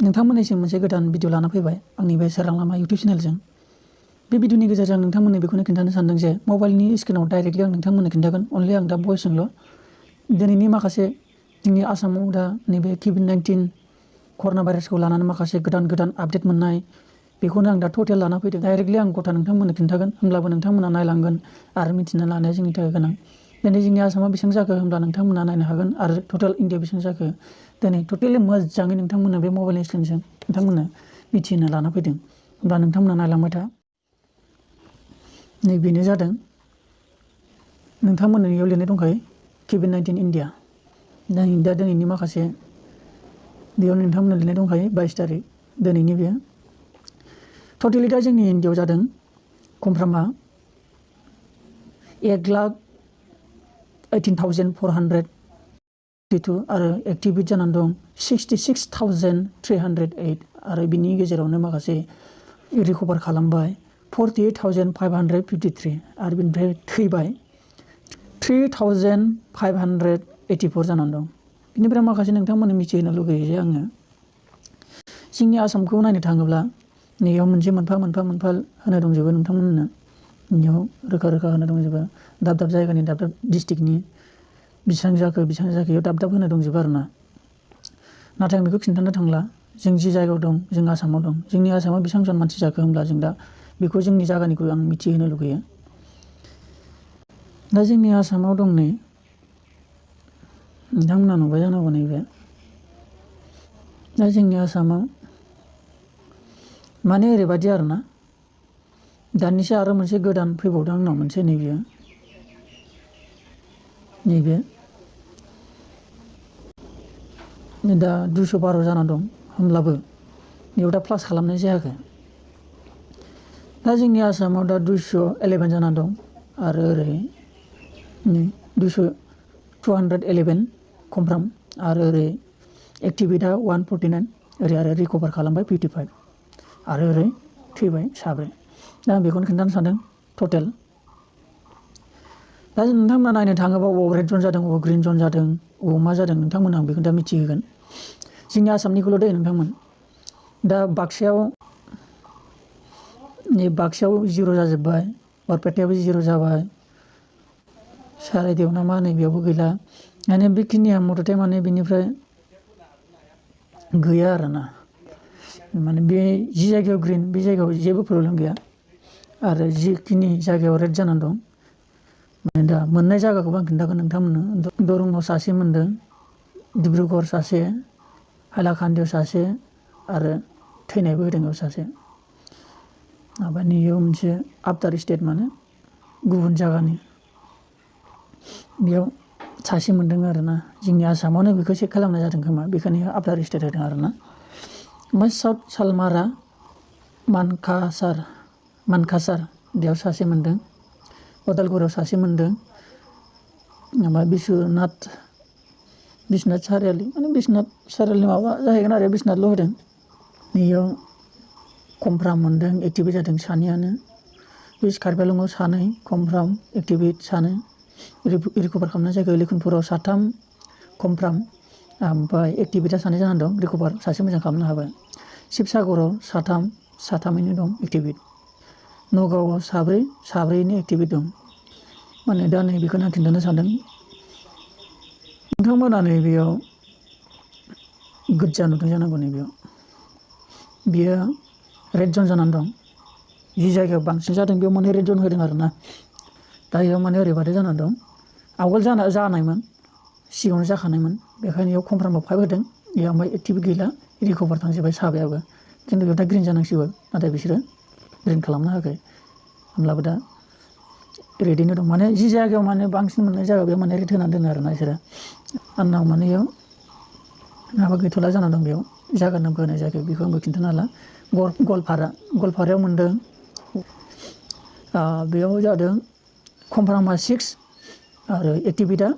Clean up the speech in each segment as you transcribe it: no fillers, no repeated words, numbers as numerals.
नोंथांमोननिसिम मोनसे गोदान भिडिअ लाना फैबाय आंनि बे सोरां लामा इउटिउब चेनेलजों। बे भिडिअनि गेजेरजों नोंथांमोननो बेखौनो खिन्थानो सानदों जे मबाइलनि स्क्रिनाव डाइरेक्टलि आं नोंथांमोननो खिन्थागोन, अनलि आं दा भइसजोंल'। दिनैनि माखासे जोंनि आसामाव दा नैबे COVID-19 कर'ना भाइरासखौ लानानै माखासे गोदान गोदान आपडेट मोननाय, बेखौनो आं दा टटेल लाना फैदों। डाइरेक्टलि आं गथा नोंथांमोननो खिन्थागोन, होमब्लाबो नोंथांमोना नायलांगोन आरो मिथिना लानाया जोंनि थाखाय गोनां। दिनै जोंनि आसामाव बेसेबां जाखो होमब्ला नोंथांमोना नायनो हागोन, आरो टटेल इन्डियाआव बेसेबां जाखो दिनै टटेलि मोजाङै नोंथांमोननो बे मबाइलनि स्क्रिनजों नोंथांमोननो मिथिहोनो लाना फैदों। होमब्ला नोंथांमोना नायलांबाय था। बेनो जादों नोंथांमोननियाव लिरनाय दंखायो COVID-19 इन्डिया। दा दिनैनि माखासे बेयाव नोंथांमोननो लिरनाय दंखायो 22 तारिख दिनैनि बेयो। टटेलि दा जोंनि इन्डियाआव जादों कनफार्मा 1,18,432 आरो एक्टिभेट जानानै दं 66,308 आरो बिनि गेजेरावनो माखासे रिकभार खालामबाय 48,553 आरो बिनिफ्राय थैबाय 3,584 जानानै दं। बिनिफ्राय माखासे नोंथांमोननो मिथिहोनो लुगैयो जे आङो जोंनि आसामखौ नायनो थाङोब्ला नैयाव मोनसे मोनफा होनाय दंजोबो नोंथांमोननो। बेयाव रोखा होनाय दंजोबो, दाब दाब जायगानि दाब दाब डिस्ट्रिक्टनि बेसेबां जाखो बेयाव दाब दाब होनाय दंजोबो आरोना। नाथाय आं बेखौ खिन्थानो थांला, जों जि जायगायाव दं, जों आसामाव दं, जोंनि आसामाव बेसेबां जन मानसि जाखो होमब्ला जों दा बेखौ जोंनि जायगानिखौ आं मिथिहोनो लुगैयो। दा जोंनि आसामाव दं नै, नोंथांमोना नुबाय जानांगौ नैबे। दा जोंनि आसामाव माने ओरैबायदि आरोना, दानिसो आरो मोनसे गोदान फैबावदों आंनाव मोनसे नैबे दा 212 जाना दं, होमब्लाबो बेयाव दा प्लास खालामनाय जायाखै। दा जोंनि आसामाव दा 211 जाना दं आरो ओरै 211 कनफार्म आरो ओरै एक्टिभेटआ 149 ओरै आरो रिकभार खालामबाय 55 आरो ओरै थैबाय 7। दा आं बेखौनो खिन्थानो सानदों टटेल। दा नोंथांमोना नायनो थाङोबा अबाव रेड जन जादों, अबाव ग्रिन जन जादों, अबाव मा जादों नोंथांमोना आं बेखौ दा मिथिहोगोन। जोंनि आसामनिखौल' दे नोंथांमोन। दा बाक्सायाव 0 जाजोब्बाय, बरपेटायावबो 0 जाबाय, सारायदेव ना मा नैबेयावबो गैला। माने बेखिनिया मथथे माने बेनिफ्राय गैया आरोना। माने बे जि जायगायाव ग्रिन बे जायगायाव जेबो प्रब्लेम गैया, आरो जिखिनि जायगायाव रेड जानानै दं माने दा मोननाय जायगाखौबो आं खिन्थागोन नोंथांमोननो। दरंआव सासे मोनदों, डिब्रुगड़ सासे, हाइलाकान्दियाव सासे आरो थैनायबो होदों बेयाव सासे। माबा नैयाव मोनसे आफटार स्टेट माने गुबुन जायगानि, बेयाव सासे मोनदों आरोना। जोंनि आसामावनो बेखौ चेक खालामनाय जादों खोमा, बेखायनो आफटार स्टेट होदों आरोना। ओमफ्राय साउथ सालमारा मानकासार बेयाव सासे मोनदों, उदालगुरियाव सासे मोनदों, ओमफ्राय बिश्वनाथ सारियालि माने बिश्वनाथ सारियालि माबा जाहैगोन आरो बिश्वनाथल' होदों। नैयाव कनफार्म मोनदों, एक्टिभेट जादों सानैयानो। बे कार्बि आंलंआव 2 कनफार्म, एक्टिभेट 2 रिकभार खालामनाय जायगायाव लखिमपुराव 3 कनफार्म, ओमफ्राय एक्टिभेटआ 2 जानानै दं, रिकभार सासे मोजां खालामनो हाबाय। शिबसागराव 3 दं एक्टिभेट। नगावआव 4 एक्टिभेट दं। माने दा नै बेखौनो आं खिन्थानो सानदों नोंथांमोना नैबेयाव गोजा नुदों जानांगौ। नैबेयाव बियो रेड जन जानानै दं। जि जायगायाव बांसिन जादों बेयाव माने रेड जन होदों आरोना। दा बेयाव माने ओरैबायदि जानानै दं, आवगोल जानायमोन, सिगाङावनो जाखानायमोन, बेखायनो बेयाव कनफार्माव 5 होदों। बेयाव ओमफ्राय एक्टिभेट गैला, रिकभार थांजोब्बाय 7आबो। खिन्थु बेयाव दा ग्रिन जानांसिगौ, नाथाय बिसोरो ग्रिन खालामनो होआखै। होमब्लाबो दा रेडैनो दं। माने जि जायगायाव माने बांसिन मोननाय जायगायाव बेयाव माने रेड होनानै दोनो आरोना बिसोरो। आंनाव माने बेयाव माबा गैथ'ला जाना दं, बेयाव जायगा नामखौ होनाय जायाखै, बेखौ आंबो खिन्थानो हाला। गवालपारायाव मोनदों, बेयाव जादों कनफार्मा 6 आरो एक्टिभेटआ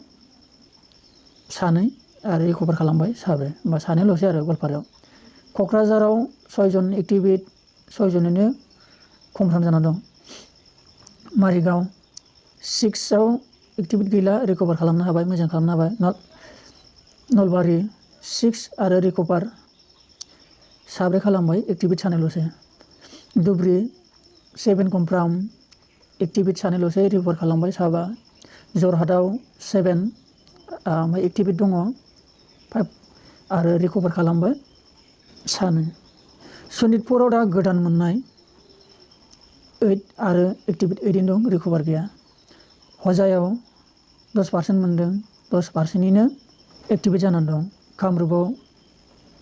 2 आरो रिकभार खालामबाय 7। होमबा 2ल'सै आरो गवालपारायाव। क'क्राझाराव 6 जन एक्टिभेट, 6 जनैनो कनफार्म जाना दं। मारिगाव 6आव एक्टिभेट गैला, रिकभार खालामनो हाबाय, मोजां खालामनो हाबाय। नलबारि 6 आरो रिकभार साब्रै खालामबाय एक्टिभेट सानैल'सै। धुब्रि 7 कमफ्राम एक्टिभेट सानैल'सै रिकभार खालामबाय 7। जरहाटआव 7 ओमफ्राय एक्टिभेट दङ 5 आरो रिकभार खालामबाय 2। सनितपुराव दा गोदान मोननाय 8 आरो एक्टिभेट 18 दं, रिकभार गैया। हजायाव 10% मोनदों, 10%निनो एक्टिभेट जानानै दं। कामरुपाव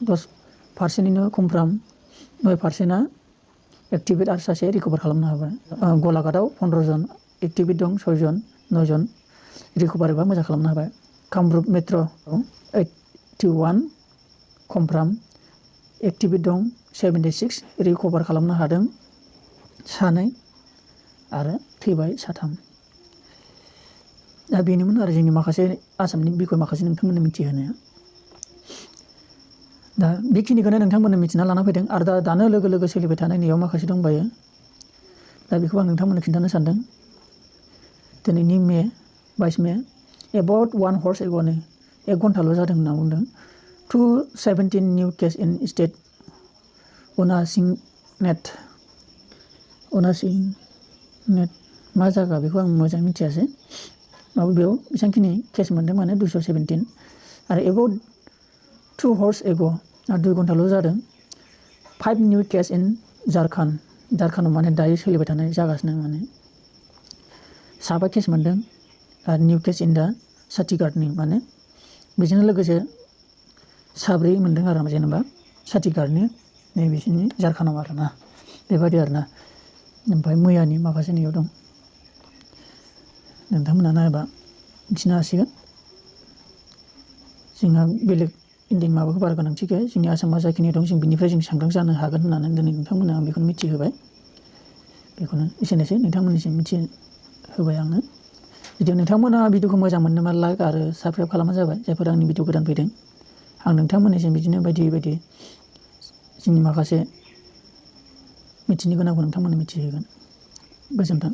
10%निनो कमफ्राम, 9%आ एक्टिभेट आरो सासे रिकभार खालामनो हाबाय। गलाघाटआव 15 जन एक्टिभेट दं, 6 जन, 9 जन रिकभार एबा मोजां खालामनो हाबाय। कामरुप मेट्र'आव 81 कमफ्राम, एक्टिभेट दं 76, रिकभार खालामनो हादों 2 आरो थैबाय 3। दा बेनोमोन आरो जोंनि माखासे आसामनि बिखय माखासे नोंथांमोननो मिथिहोनाया। दा बेखिनिखौनो नोंथांमोननो मिथिना लाना फैदों आरो दानो लोगो लोगो सोलिबाय थानाय नैयाव माखासे दंबायो। दा बेखौ आं नोंथांमोननो खिन्थानो सानदों। दिनैनि 22 मे एबाउट 1 हर्स एग'नो 1 घन्टाल' जादों होनना बुंदों। 217 निउ केस इन स्टेट उनासिंनेट मा जायगा बेखौ आं मोजाङै मिथियासै। बेयाव बेसेबांखिनि केस मोनदों माने 217 आरो एबाउट 2 हर्स एग' 2 घन्टाल' जादों। 5 निउ केस इन झारखन्डआव माने दायो सोलिबाय थानाय जागासिनो माने 7 केस मोनदों आरो निउ केस इन दा छत्तीसगढ़नि माने बेजों लोगोसे 7 मोनदों आरो जेनेबा छत्तीसगढ़नि नैबेसिनि झारखन्डआव आरोना बेबायदि आरोना। ओमफ्राय मैयानि माखासे नैयाव दं, नोंथांमोना नायबा मिथिनो हासिगोन। जोंहा बेलेग इन्डियानि माबाखौ बारा गोनांथि गैया, जोंनि आसामाव जाखिनि दं जों बिनिफ्राय जों सांग्रां जानो हागोन होननानै दिनै नोंथांमोननो आं बेखौनो मिथिहोबाय। बेखौनो एसेनोसै नोंथांमोननिसिम मिथिहोबाय आङो। जुदि नोंथांमोना भिडिअखौ मोजां मोनोबा लाइक आरो साबस्क्राइब खालामबानो जाबाय, जायफोर आंनि भिडिअ गोदान फैदों। आं नोंथांमोननिसिम बिदिनो बायदि बायदि जोंनि माखासे मिथिनो गोनांखौ नोंथांमोननो मिथिहोगोन। गोजोन्थों।